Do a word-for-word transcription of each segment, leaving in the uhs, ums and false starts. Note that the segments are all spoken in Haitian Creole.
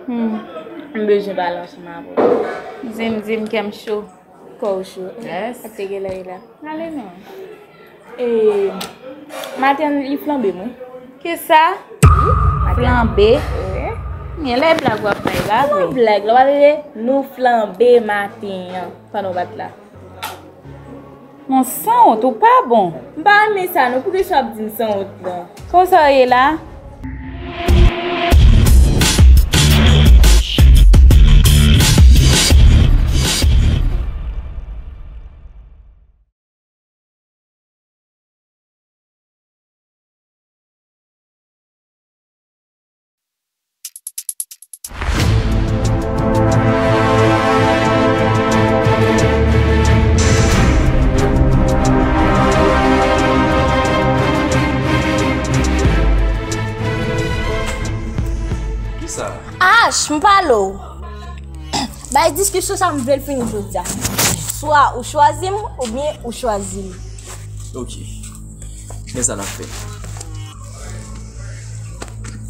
Hmm. M bezwen pale ansanm avè w. Di m, di m, kè m cho. Kò w cho. Yes. Ak te genlè ye la. Ale non. E, maten an, li flanbe m, wi. Kisa? Wi, maten an. Flanbe? Wi. Genlè blag w ap bay la, vre. Kòman blag la? W ap rele nou flanbe maten an, pandan w pa t la. Non, sanwont, ou pa bon. M pa renmen sa, non. Poukisa w ap di m sanwont, non? Konsa w ye la? Kisa? Ach, m pale w. Bay diskisyon sa m vle l fini jodi a. Swa ou chwazi m, oubyen ou chwazi li. Ok. Men sa n ap fè.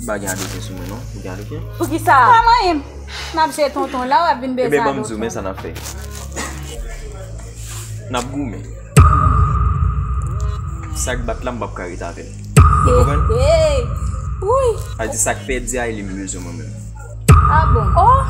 M pa gen adoleshan sou mwen, non. Ou gen adoleshan? Poukisa? Pa manyen m. M ap jere tonton la, w ap vin beze adoleshan. Ebyen, ban m di w, men sa n ap fè. N ap goumen. Sa k bat la, m p ap ka ret avè l. Ou konprann? Hey, hey. Wi. Sa di sa k pèdi a, e li m bezwen mwen menm. Ah bon? Oh!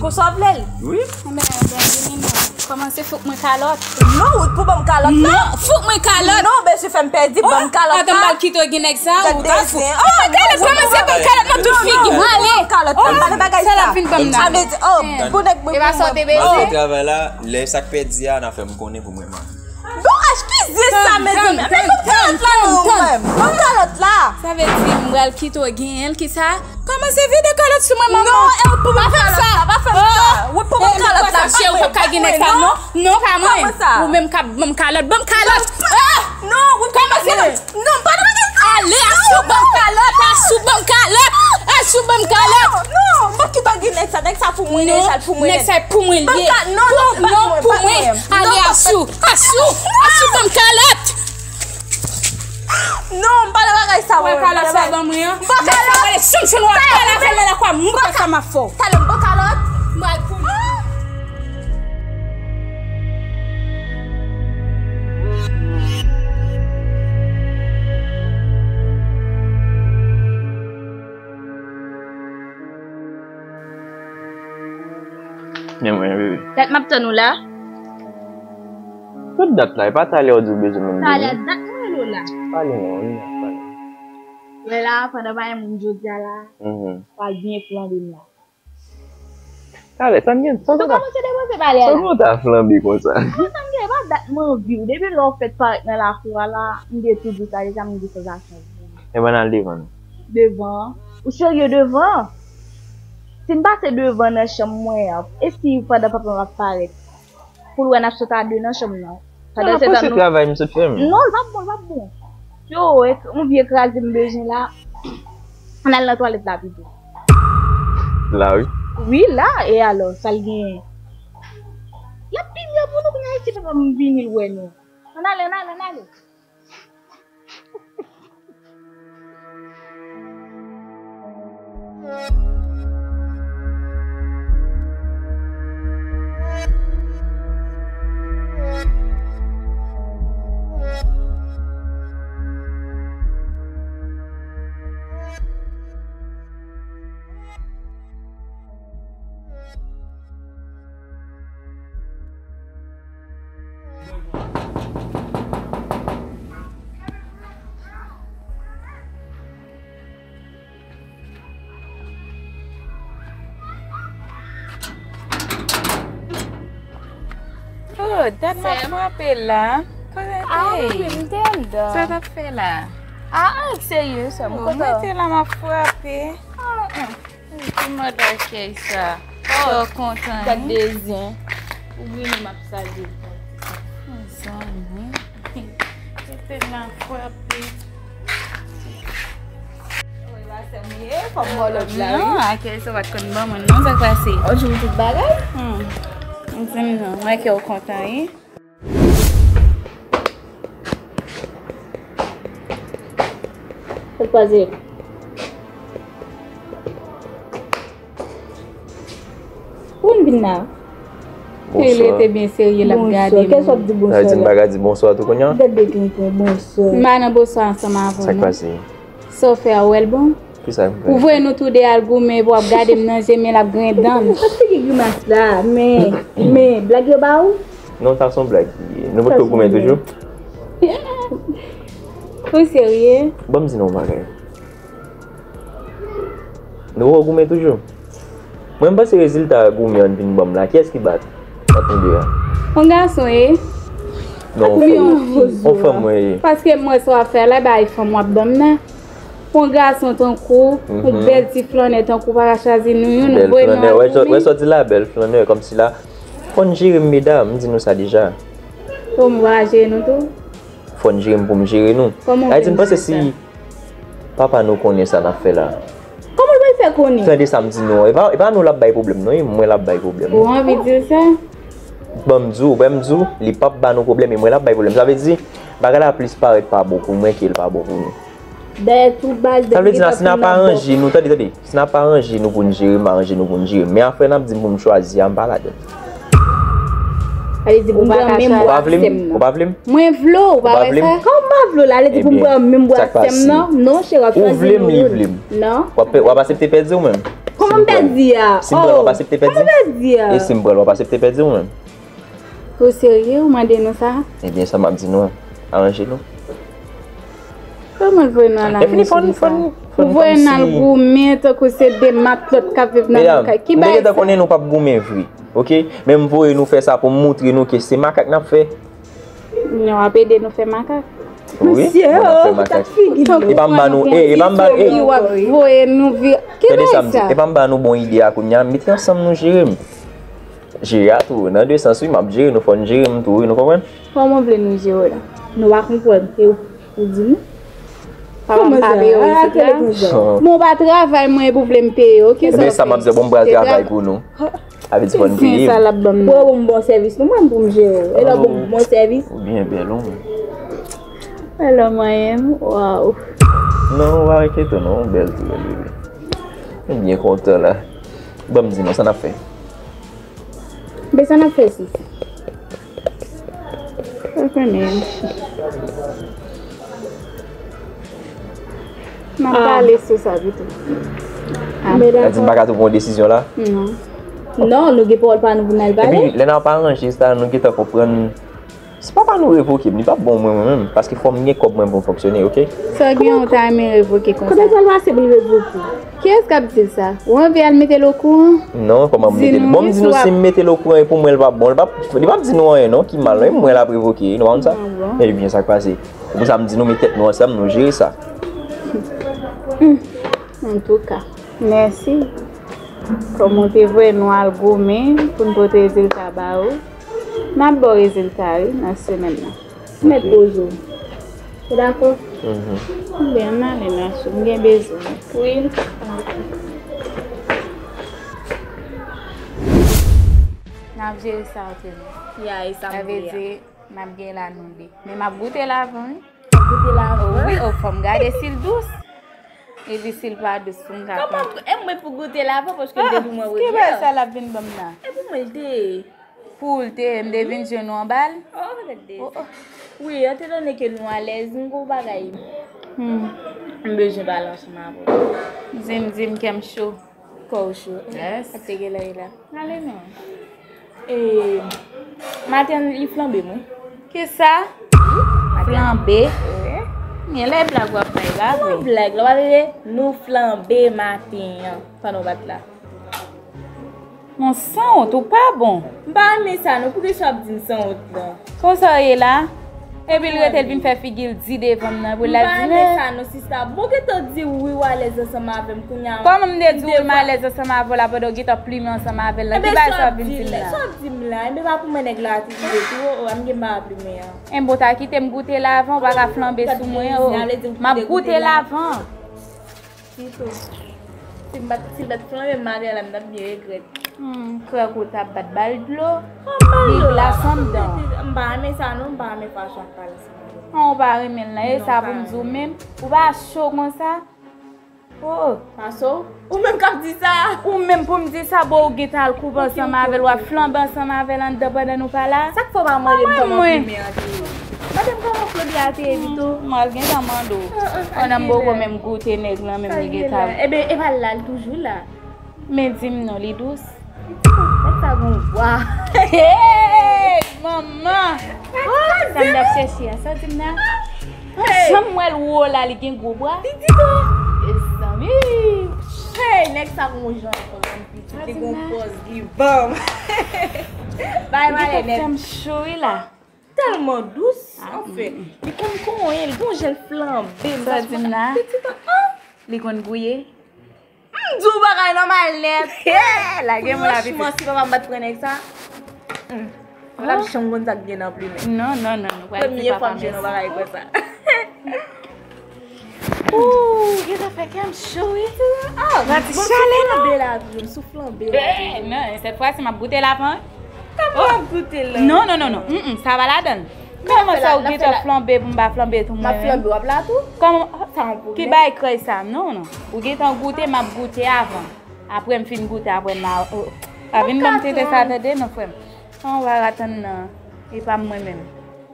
Konsa w vle l? Wi. Enben, enben, vini non. Kòmanse fouk mwen kalòt. Non, ou t pou ban m kalòt la. Non, fouk mwen kalòt. Non, mesye, fè m pèdi, ban m kalòt la. Atann, m pral kite w gen nèg sa, ou ta fouk. Oh, kalòt, kòmanse ban m kalòt nan tout figi m. Ale. Ban m kalòt la, m pa nan bagay sa. Sa l ap vin ban m nan. Sa vle di, oh, pou nèg mwen. E pa sa w te bezwen. M al fè travay la, lè sa k pèdi a, n a fè m konnen pou mwen mare. Bon, ach, ki zen sa, mezanmi? Men ban m kalòt la, non, mwen. Ban m kalòt la. Sa vle di, m pral kite w genyen l, kisa? Kòmanse vide kalòt sou mwen, manman. Non, e w pou ban m kalòt la, pa fè m sa. Wi, pou ban m kalòt la. Cheri, ou p ap ka gen nèg sa, non. Non, pa mwen. Ou menm k ap ban m kalòt, ban m kalòt. Ah! Non, ou kòmanse. Non, m pa nan bagay sa. Ale, Asou, ban m kalòt, Asou, ban m kalòt, Asou, ban m kalòt. Non, non, m pa kite w gen nèg sa, nèg sa pou mwen, nèg sa pou mwen. Nèg sa pou mwen li ye. Non, non, non, pou mwen. Ale, Asou, Asou, Asou, ban m kalòt. Non, m pa nan bagay sa, mwen. Ou wè kalòt sa ban mwen an? M pa kalòt. Nèg sa pale chonchon, w ap pale avè l nan lakwa, m pa sa m ap fè w. Talè m pa kalòt. M pral pou mwen. Men mwen, bebe. Dat m ap tann ou la. Tout dat la, e pa talè w di w bezwen mwen. Talè, dat mwen rele w la. Pale non, vini ap pale. Lè la, pandan m pa gen moun jodi a la, pral byen flanbe m la. Talè, sa m gen, sa w ta, sa w ta flanbe konsa? Bon, sa m gen, e pa dat mwen anvi w. Depi lè w fèt parèt nan lakou a la, m te tou di w sa deja, m di sansasyon. Ebyen, n al devan non. Devan? Ou serye devan? Si n pase devan nan chanm mwen an, e si pandan papa m ap parèt? Pou l wè n ap sot a de nan chanm nan. Pandan se tan nou. Travay m sot fè m. Non, l p ap bon, l p ap bon. Yo, e, yon vye kraze m bezwen la. Ann al nan twalèt la pito. La, wi. Wi, la, e alò, sa l genyen? L ap pi mye pou nou kounye a, si papa m vini, l wè nou. Ann ale, ann ale, ann ale. Oh, dat m ap frape la. Kòrèk. Ah, wi, m te anndan. Sa w t ap fè la? Ah, ah, serye, sè m kontan. Mete la, m ap frape. Ah, ah. Ki mòd akèy sa? Oh, so kontan, gad de zen. Ou vini m ap salye. Zanmi. Mete la frape. Oy, la sè m ye, fò m ba w lòt la, wi. Non, akèy sa w pa t konn ban mwen, non, sa k pase? Ou di m tout bagay? Hmm. M di m non, mwen ke w kontan, wi. Sa k pase? Pou n vin la. Li rete byen serye, l ap gade m. Kèlsa w ap di bonswa la? Sa vle di m pa ka di bonswa tou kounye a? Gade byen, bonswa. M pa nan bonswa ansanm avè w non. Sa k pase? Sa w fè a, w wè l bon? Kisa m fè? Ou voye nou tou de al goumen, epi w ap gade m nan je, men l ap griyen dan l. Sa figi grimas la, men, men, blag yo ba ou? Non, sa se yon blag. Nou poko goumen toujou? Ou serye? Ban m di nou yon bagay. Nou poko goumen toujou? Mwen, m panse rezilta goumen an vin ban m la. Kiyès ki bat ant nou de a? Yon gason ye. Non, yon fanm. Yon fanm mwen ye. Paske m wè sa w ap fè la, bay fanm w ap ban m nan. Yon gason tankou, yon bèl ti flannè tankou, pa ka chwazi nou youn, nou voye nou al goumen. Wè sa w di la, bèl flannè, kòmsi la. Fò n jere m, medam, m di nou sa deja. Bon, m pa jere nou tou. Fò n jere m pou m jere nou. Kòman w fè m di sa? Papa nou konnen sa n ap fè la. Kòman l pral fè konnen? Tande sa m di nou an. E pa, e pa nou l ap bay pwoblèm non, e mwen l ap bay pwoblèm. Ou anvi di l sa? Ban m di w, ban m di w, li p ap ba nou pwoblèm, e mwen l ap bay pwoblèm. Sa vle di, bagay la plis parèt pa bon pou mwen ke l pa bon pou nou. Dayè tou baz. Sa vle di, si n ap aranje nou, tande, tande. Si n ap aranje nou pou n jere, m aranje nou pou n jere. Men afè n ap di m pou m chwazi a, m pa ladan l. Sa vle di pou m pran menm bwa sè m nan. Ou pa vle m? Ou pa vle m? Mwen vle w, ou pa wè sa? Kòman m pa vle w la? Sa vle di pou m pran menm bwa sè m nan? Non, cheri, w ap chwazi nou youn. Ou vle m, li vle m. Non. W ap, w ap aksepte pèdi ou menm? Kòman m pèdi a? Si m pran l, w ap aksepte pèdi? Kòman m pèdi a? E si m pran l, w ap aksepte pèdi ou menm? Ou serye? Ou mande nou sa? Ebyen, sa m ap di nou an. Aranje nou. Kòman l voye nou al la? Lè fini, fò n, fò n, fò n kòmsi. Ou voye n al goumen tankou se de matlòt k ap viv nan menm kay. Ki bagay sa? Medam, nou gentan konnen nou p ap goumen vre, oke? Men m voye nou fè sa pou m moutre nou ke se makak n ap fè. Non, w ap ede nou fè makak. Wi, mesye, nou ap fè makak. E pa m ba nou, e, e pa m ba, e. W ap voye nou vi-, ki bagay sa? Tande sa m di, e pa m ba nou bon ide a kounye a, mete ansanm nou jere m. Jere a tou, nan de sans wi, m ap jere nou, fò n jere m tou wi, nou konprann? Kòman w vle nou jere w la? Nou pa konprann, e ou, ou di nou? Papa m pa peye w isit la? Men w pa travay mwen epi w vle m peye w, oke? Ebyen sa m ap di, bon m pral travay pou nou. Sa vle di fò n peye m. Sa l ap ban m nan. Ou bon bon sèvis, nou mwen pou m jere w. E lè w bon bon sèvis. Ou byen bèl wi. Alò mwen menm, waw. Non, ou pa enkyete w non, ou bèl tou bèl bebe. M byen kontan la. Ban m di nou, sa n ap fè? Ben sa n ap fè sis? Sa fè menm. N ap pale sou sa pito. Sa di m pa ka tou pran yon desizyon la? Non. Non, nou gen pawòl pa nou pou n al pale. Epi lè n ap aranje sa, nou gentan konprann. Si papa nou revoke m, li p ap bon mwen, mwen menm, paske fò m gen kòb mwen pou m fonksyone, oke? Sa gen ou ta renmen revoke konsa? Kòman sa l pase pou l revoke? Kiyès k ap di l sa? Ou anvi al mete l okouran? Non, kòman m mete l? Bon, m di nou si m mete l okouran e pou mwen l p ap bon, li p ap, li p ap di nou anyen non, ki mal non, e mwen l ap revoke, nou pa konn sa? Ebyen sa k pase. Se pou sa m di nou met tèt nou ansanm, nou jere sa. Antouka, mèsi. Kòm ou te voye nou al goumen pou n pote rezilta ba ou, n ap ba w rezilta wi nan semèn nan. Mèt poze w. Ou dakò? Byen, ann ale nan chou, m gen bezwen. Wi. N ap jere sa antre nou. Ya, e sa m vle a. N ap gen la nou de. Men m ap goute l avan wi. W ap goute l avan? Wi, o, fò m gade si l dous. Epi si l pa dous pou m ka pran. Kòman e mwen pou goute l avan paske m te pou mwen premye? Ki bagay sa l ap vin ban m nan? E pou mwen l te ye. Pou l te ye, m te vin jwenn ou anba l. Oh, gade. Wi, etan done ke nou alèz, m gon bagay. M bezwen pale ansanm avè w. Di m, di m, kè m cho. Kò w cho. Yes. Ak te genlè ye la. Ale non. E, maten li flanbe m wi. Kisa? Flanbe? Wi. Genlè blag w ap bay, pa vre? Kòman blag la? W ap rele nou flanbe maten an. Pandan w pa t la. Non, sanwont, ou pa bon. M pa renmen sa non, poukisa w ap di m sanwont lan? Konsa w ye la? Epi l rete l vin fè figi l di devan m nan, epi l al di men. M pa renmen sa non, sista. Bon, gentan di w wi w alèz ansanm avè m kounye a. Kòman m te di w m alèz ansanm avè w la pandan w gentan plimen ansanm avè l la? Ki bagay sa w ap vin di m la? Sa w ap di m la? Enben pa pou mwen nèg la ap rive tou, o, o, a m gen m pa plimen an. Enben w ta kite m goute l avan, w pa ka flanbe sou mwen, o. M ap goute l avan. Sitou. Si m pa t, si l pa t flanbe maten an la, m t ap byen regrèt. Hmm, krèk ou t ap bat ba l dlo. Li glas anndan. M pa renmen sa non, m pa renmen fason w ap pale sa. An, ou pa renmen l la, e sa pou m di w menm. Ou pa cho konsa? Oh. Pa cho? Ou menm k ap di sa? Ou Menm pou m di sa, bon, ou gentan al koupe ansanm avè l, w ap flanbe ansanm avè l anndan pandan nou pa la. Sa k fè w pa mande m kòman plimen an te ye? Mande m kòman flanbe a te ye pito. M al gentan mande w. Pandan m poko menm goute nèg lan, menm li gentan. Ebyen, e pa l la, l toujou la. Men di m non, li dous. Nèg sa gon vwa. Hey, manman! Sa m t ap chèche a, sa w di m nan? Mwen janm wè l wo la, li gen gwo bra. Li di tou. Mezanmi. Hey, nèg sa gon jan, li gon pòz, li banm. Bay malè nèt. Li fè m cho wi la. Tèlman dous, anfen. Li konn konyen, li gon jan l flanbe. Sa w di m nan? Pitit an, an. Li konn gouye. M di w bagay nòmal nèt. Lage mwen la pitit. Franchman, si papa m pa t pran nèg sa, hmm, mwen t ap janm konn sa k gen nan plimen. Non, non, non, nou pral di papa m mèsi. Premye fwa m jwenn yon bagay konsa. Ooh, gentan fè kè m cho wi. Ah, gade chalè nan. Flanbe la toujou, m sou flanbe la toujou. Non, sèt fwa si m ap goute l avan. Kòman w ap goute l la? Non, non, non, non. Mm, mm, sa pa ladan l. Kòman sa ou gentan flanbe pou m pa flanbe tou mwen menm? M ap flanbe, w ap la tou? Kòman? Sa yon pwoblèm? Ki bay krèy sa? Non, non. Ou gentan goute, m ap goute avan. Apre m fin goute, apre m a, oh. Pa vin ban m tete sa tande, non, frè m. An, w a ratann nan. E pa mwen menm.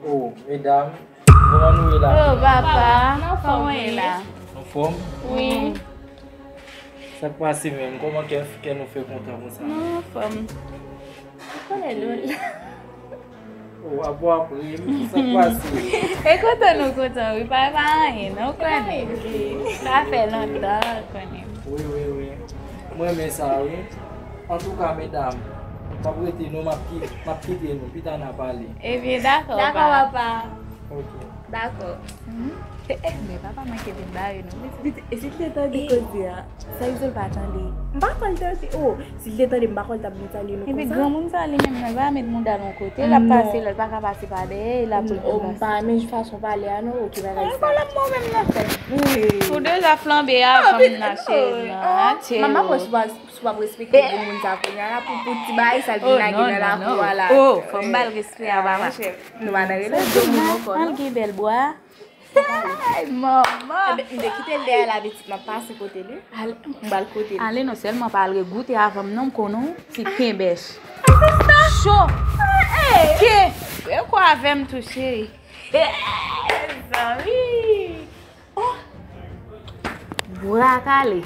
Oh, medam, kòman nou ye la? Oh, papa, kòman w ye la? Anfòm? Wi. Sa k pase menm? Kòman kè, kè nou fè kontan konsa? Nou anfòm. Ou konnen nou la. Oh, apre, apre, sa k pase? E kontan nou kontan, wi, pa, pa anyen, non, w konnen. Sa fè lontan, w konnen. Wi, wi, wi. Mwen renmen sa, wi. Antouka, medam, m ap rete nou, m ap ki-, m ap kite nou, pita n a pale. Ebyen, dakò, papa. Dakò, papa. Ok. Dakò. Mhm. Eh, eh, men papa manke vin bare nou, wi. Pitit, e si l te tande koze a? Sa Izol pa tande? M pa kwè l tande. Oh, si l te tande, m pa kwè l t ap vin salye nou konsa. Epi granmoun sa li menm nan, l pa met mouda l yon kote, l ap pase la, l pa ka pase pa dèyè, l ap. Oh, m pa renmen fason pale a non, oke, bagay sa. Pale m mwen menm nan fè. Ou deja flanbe avan m nan cheri nan. Manman, mwen si w ap respekte granmoun sa kounye a la pou, pou ti bagay sa l vin lage nan lakou a la. Oh, fò m ba l respè a papa. Nou pa nan relasyon moun ankò non. Al gen bèl bwa. Ay, manman! Enben, m te kite l dèyè la, pitit, m ap pase kote li. M pral kote li. Ale non, sèlman pa al regoute avan m non, m konnen w ti kenbèch. Cho! Ke! E kwa avè m tou, cheri. Zanmi! Oh! Bra kale.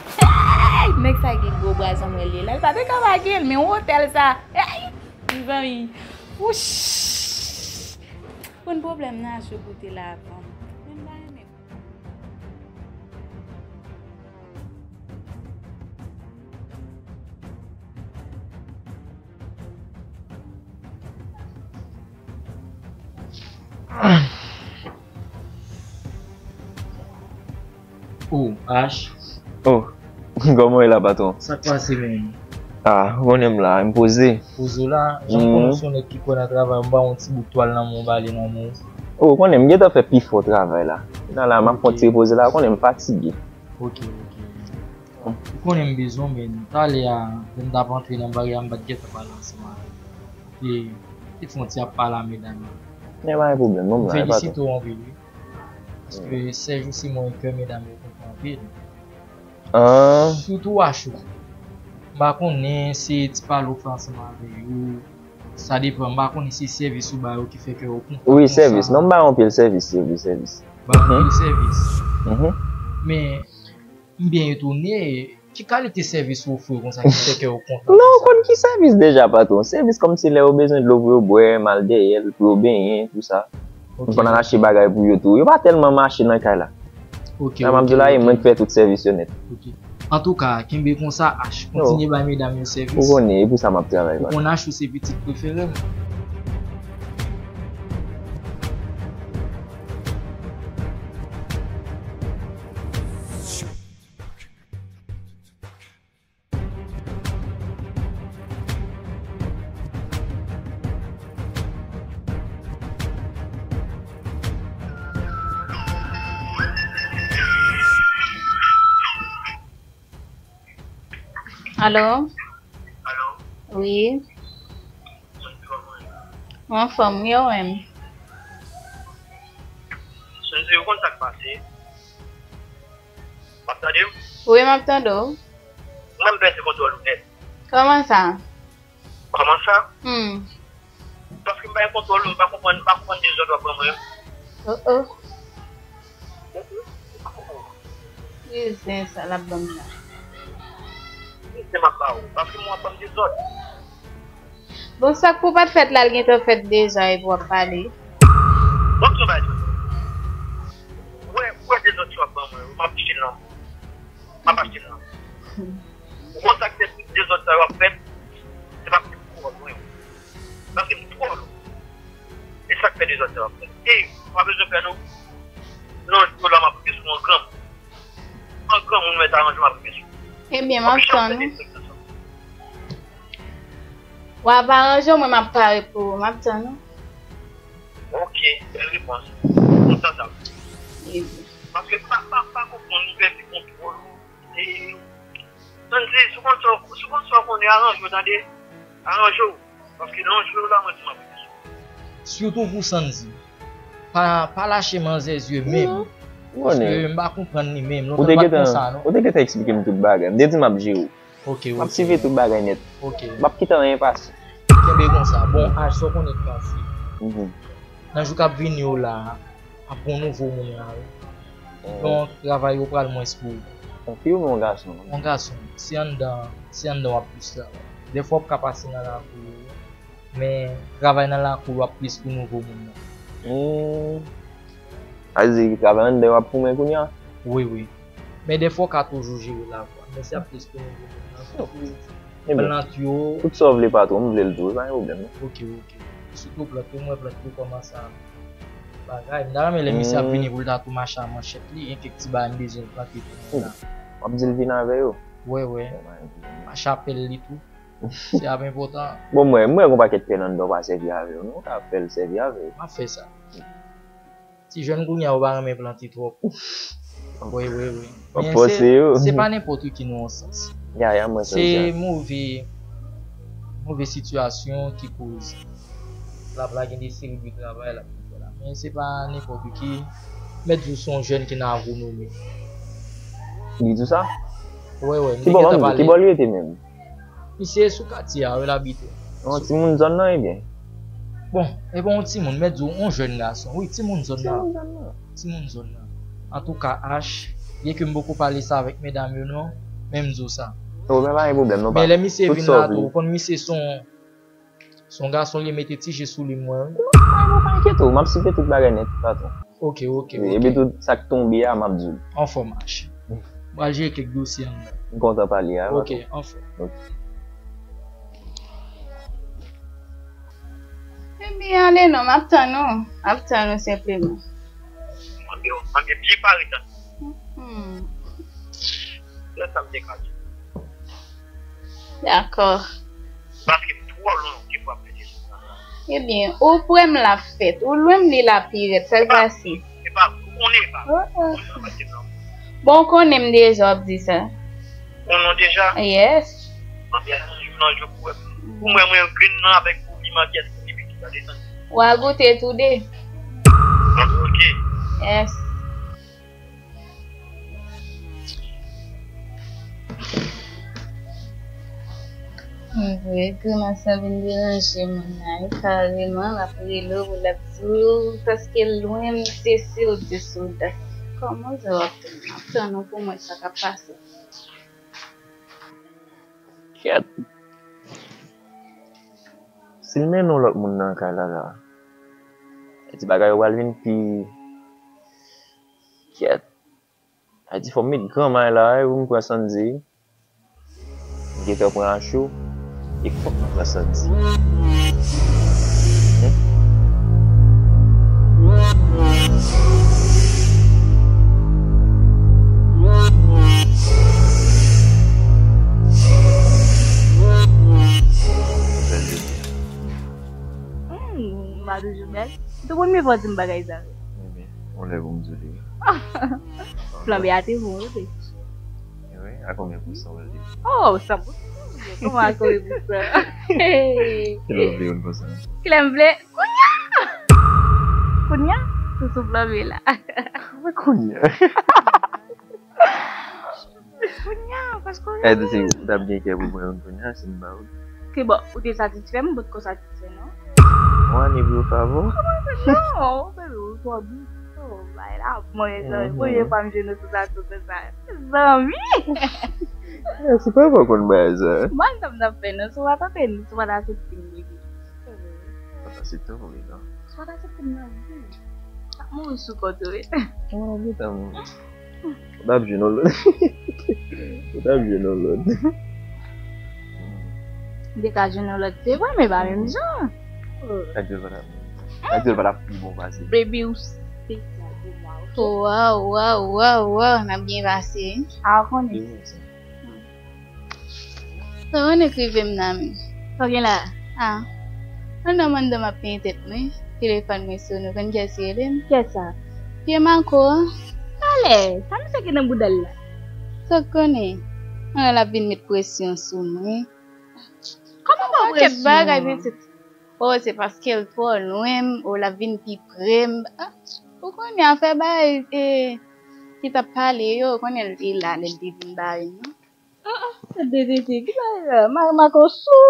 Nèg sa gen gwo bra, zanmi, li la. Li pa te ka pa gen l, men otèl sa. Zanmi. Wouch! Konn pwoblèm nan, Asou, kote la avan. Men m pa renmen. Oh, Ash. Oh, kòman w ye la, patwon? Sa k pase, menm? Ah, ou konnen m la, m poze. Poze w la? Jan m konnen w se yon nèg ki kwè nan travay, m ba w yon ti bout twal nan men w, bale nan men w. Oh, ou konnen m gentan fè pifò travay la. Nan la, m ap pran ti repoze la, ou konnen m fatige. Ok, ok. Ou konnen m bezwen w, men talè a, lè m t ap antre nan baryè a, m pa t gentan pale ansanm avè w. E, e fè yon ti ap pale a medam yo. Men pa gen pwoblèm, non, m la, e pa tou. M felisite w anpil, wi. Paske sèjou se mwen ke medam yo kontan anpil. Sitou Achou. M pa konnen se ti pale w fè ansanm avè yo. Sa depann, m pa konnen se sèvis ou ba yo ki fè ke yo kontan konsa. Wi, sèvis. Non, m ba yo anpil sèvis, sèvis, sèvis. Ba yo anpil sèvis. Men, m byen etone, ki kalite sèvis ou ofri yo konsa ki fè ke yo kontan konsa? Non, ou konn ki sèvis deja, patwon. Sèvis kòmsi lè yo bezwen dlo pou yo bwè, m al dèyè l, pou yo benyen, tou sa. Ok. M konn al achte bagay pou yo tou. Yo pa tèlman mache nan kay la. Ok, ok, ok. Sa m ap di w la, e mwen k fè tout sèvis yo nèt. Ok. Antouka, kenbe konsa, Ash. Kontinye bay medam yo sèvis. Ou konnen, e pou sa m ap travay, patwon. Ou konn Ash, ou se pitit prefere m. Alo? Alo? Wi. Mwen anfòm, wi, ou menm? Sonje, ou konn sa k pase? W ap tande m? Wi, m ap tande w. Ou menm pèdi kontwòl ou nèt. Kòman sa? Kòman sa? Hmm. Paske m pa gen kontwòl, m pa konprann, m pa konprann dezòd w ap ban mwen yo. Oh, oh. Ki zen sa l ap ban m la? Ki zen m ap ba ou? Paske mwen w ap ban m dezòd. Bon, sa k pou pa t fèt la, l gentan fèt deja epi w ap pale. Bon, travay. Ou wè, ou wè dezòd sa w ap ban mwen yo, m ap achte l nan. M ap achte l nan. Ou konn sa k fè tout dezòd sa yo ap fèt? Se paske m twò lwen. Paske m twò lwen. E sa k fè dezòd sa yo ap fèt. E, ou pa bezwen pè non. Non, jodi a m ap rive sou yon granmoun. Yon granmoun mèt aranje m ap rive sou. Ebyen, m ap tann ou. W ap aranje w, mwen m ap pare pou ou. M ap tann ou. Ok, bèl repons. Kontan sa. Ebyen. Paske pa, pa, pa konprann, ou pèdi kontwòl ou. E, Sandy, si w konn sa, si w konn sa w konnen, aranje w, tande. Aranje w. Paske lè w jwe w la, mwen di m ap rete sou ou. Sitou pou Sandy. Pa, pa lache manzè zye menm. Paske m pa konprann li menm. Lontan m pa t konsa, non. Ou te gentan eksplike m tout bagay. M te di m ap jere w. Ok, ok. M ap siveye tout bagay nèt. Ok. M p ap kite anyen pase. Kenbe konsa. Bon, H, sa w konnen k pase. Mhm. Nan jou k ap vini yo la, ap gon nouvo moun la, wi. Oh. Donk, travay yo pral mwens pou ou. Yon fi oubyen yon gason? Yon gason. Se anndan, se anndan w ap plis travay. Dèfwa w ap ka pase nan lakou yo, wi. Men, travay nan lakou yo ap plis pou nouvo moun nan. Hmm. Sa vle di, travay anndan yo ap pou mwen kounye a? Wi, wi. Men dèfwa w ka toujou jere lakou a. Men se ap plis pou nouvo moun nan. Sitou plant yo. Tout sa w vle patwon, m vle l tou, e pa gen pwoblèm non. Ok, ok. Sitou plant yo, m wè plant yo kòmanse ap bagay. M ta renmen lè misye ap vini pou l ta tou mache a manchèt li, gen kèk ti bagay m bezwen plante pou mwen la. W ap di l vin avè yo? Wè, wè. Mache ap pèl li tou. Se ap enpòtan. Bon, m wè, m wè gon pakèt pèl anndan w pa sèvi avè yo, non? W ka fè l sèvi avè yo. M ap fè sa. Ti jèn kounye a yo pa renmen plante twòp. Wi, wi, wi. Men se, se pa nenpòt ki nan yon sans. Ya, ya, mwen sa. Se move, move sitiyasyon ki koz l ap lage de seri de travay l ap fè la. Men se pa nenpòt ki. Mèt di w se yon jèn ki nan agwonomi. Li di w sa? Wi, wi, m te gentan pale. Ki bò l rete menm? Misye sou katye a, wi, l abite. Yon timoun zòn nan, ebyen? Bon, e pa yon timoun, mèt di w, yon jèn gason. Wi, timoun zòn nan. Timoun zòn nan. Timoun zòn nan. Antouka, H, byenke m poko pale sa avèk medam yo, non, men m di w sa. Oh, men pa gen pwoblèm, non, pa. Men lè misye vin la tou, ou konn misye se yon, se yon gason li mete ti je sou li, m wè, wi. Pa gen, pa enkyete w, m ap siveye tout bagay nèt, patwon. Ok, ok, ok. Epi tout sa k tonbe a, m ap di w. Anfòm, H. M pral jere kèk dosye anndan. M kontan pale a, patwon. Ok, anfòm. Ok. Ebyen, ale non, m ap tann ou. M ap tann ou senpleman. Mande, mande byen pare tann. Hmm. Lè sa m te ka di. Dakò. Paske m twò lwen, ou te pran plezi sou sa. Ebyen, ou prè m l ap fèt. Ou lwen m li la pi rèd, sa l pase. E pa, ou konnen e pa. Oh, oh. Bon, ou konnen m deja, w ap di sa. Ou konnen w deja? Yes. Anben, yon jou nan jou pou wè. Pou mwen, mwen, grenn nan avèk pou piman, kiyès ki pi pitit la desann? W a goute toude. Ok. Yes. Mwen vre, grimas lan vin deranje moun nan, wi, kareman, l ap rele w, l ap di w, paske l lwen, m te si w di sou dat. Kòman w ap tann, ap tann ou pou m wè sa k ap pase? Kèt. Si l mennen yon lòt moun nan kay la, la, e ti bagay yo pral vin pi Kèt. Sa di fò m met gran may la, wi, pou m pran Sandy. M gentan pran Achou. E fòk mwen pran Sandy. Hmm? Bèl jodi a. Hmm, m pa toujou bèl. M te konn mifò di m bagay sa yo. Ebyen, yon lè pou m di w li. Flanbe a te bon, wi. Wi, a konbyen pousan w li? Oh, san pousan. Kòman a konbyen pousan? Kilè w vle youn pousan? Kilè m vle? Kounye a! Kounye a? Sou sou flanbe la. Mwen kounye a. Kounye a, Paske w... Èske se ou t ap gen kè pou pran youn kounye a si m ba ou l? Ki bò, ou te satisfè m, m potko satisfè non. Ou ane pou yo favò? Non, baby, ou twò byen. Oh, bay la, mwen, zanmi, premye fwa m jwenn ou sou plato konsa. Zanmi! Mèsi, papa konn bagay sa. Mwen, sa m t ap fè non, si w pa tante, si w pa t aksepte m, baby. Papa, se tou wi non. Si w pa t aksepte m nan vi, m ap mouri sou kont ou wi. Ou gentan mouri. Ou t ap jwenn yon lòt. Ou t ap jwenn yon lòt. M te ka jwenn yon lòt, se vre, men pa menm jan. Sa k di l pa t ap menm jan? Sa k di l pa t ap pi bon pase? Baby, ou spesyal pou mwen, oke? Waw, waw, waw, waw, n ap byen pase. A, ou konnen. Sa w annik rive m nan men. Sa w gen la? Ah. Pandan mandan m ap penyen tèt mwen, telefòn mwen sone, ou konn kiyès ki rele m? Kiyès sa? Pye Mako an. Talè, sa misye gen nan bouda l la? Sa w konnen? An, l ap vin met presyon sou mwen. Kòman pa presyon? Kèt bagay, pitit. Oh, se paske l twò lwen m, oh, l ap vin pi pre m. Ah, ou konnen afè bagay, eh, ki t ap pale yo, ou konnen l te la, lè l te vin bare m nan. Ah, ah, sa te tete. Ki bagay la? Ma, Mako sou?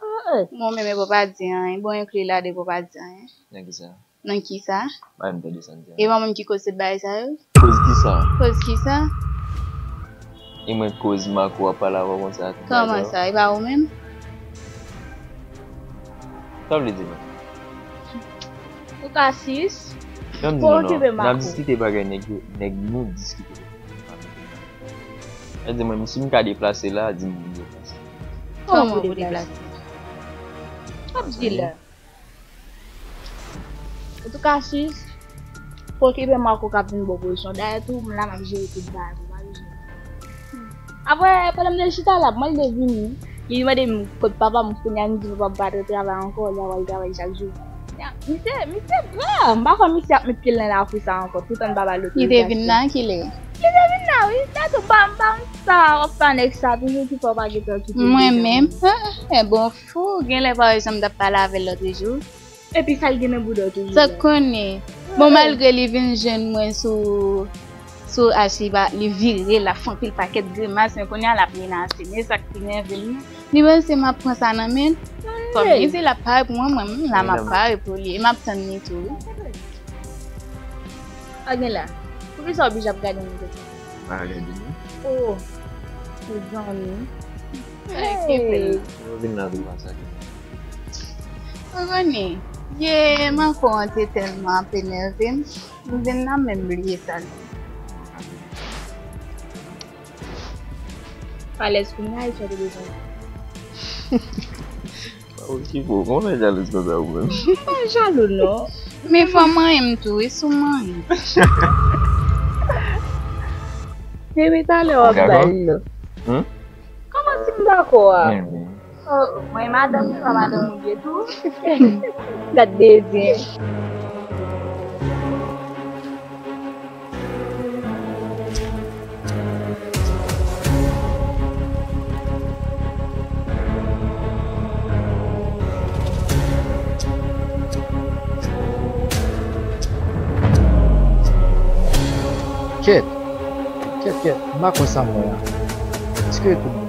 Ah, eh. Mwen menm, e pa w pa di anyen. Bon, enkli la de pou w pa di anyen. Nan ki sa? Nan ki sa? Mwen menm tande sa m di anyen. E mwen menm ki koz tout bagay sa yo? Koz ki sa? Koz ki sa? E mwen koz Mako ap pale avè w konsa tout bagay sa yo? Kòman sa? E pa ou menm? Sa vle di non? Ou ka sis. Jan m di nou non, n ap diskite bagay nèg yo, nèg nou diskite. Sa di mwen, si m ka deplase la, di m pou m deplase. Kòman pou deplase? Sa m di la. Antouka, sis, pou okipe Mako k ap vin ba w presyon. Dayè tou, m la, m ap jere tout bagay pou w pa bezwen. Apre, pandan m te chita la, mwen te vini. Li mande m kot papa m, kounye a m di papa m pa t travay ankò, li pa pral travay chak jou. Misye, misye gran, m pa kwè misye ap met pye l nan lakou sa ankò, toutan papa l otorize. Li te vin la, kilè? Li te vin la, wi. Tèt ou pa m, pa m sa, w ap fè nèg sa, toujou ki fè w pa gentan kite. Mwen menm? Ah, ah, eh, bon, fou, genlè pa wè jan m t ap pale avè l lòt jou. Epi sa l gen nan bouda w toujou. Sa k konnen. Bon, malgre li vin jwenn mwen sou, sou H, li pa, li vire, l ap fè anpil pakèt grimas, men kounye a l ap menase m. E sa k pi nève m nan. Li panse m ap pran sa nan men l. Kòm li di l ap pare pou mwen, mwen menm la m ap pare pou li. E m ap tann li tou, wi. Sa gen la? Poukisa w oblije ap gade m konsa? Pa gade nou. Oh, mezanmi. Hey. Yo vin nan vil konsa. Ou konnen, ye, Mako an te tèlman ap enève m, m vin nan menm bliye sa l di. Alèz kounye a, e sa w te bezwen. Pa okipe w, kòman w fè jalouz konsa ou menm? M pa jalou non. Men fò w manyen m tou, wi, si w manyen m. Depi talè w ap bay non. Hmm? Kòman si m dakò a? Men, men. Oh, mwen madanm li, pa madanm ou ye tou. Gad de zen. Kèt, kèt, kèt, m pa konn sa m wè a. Èske tout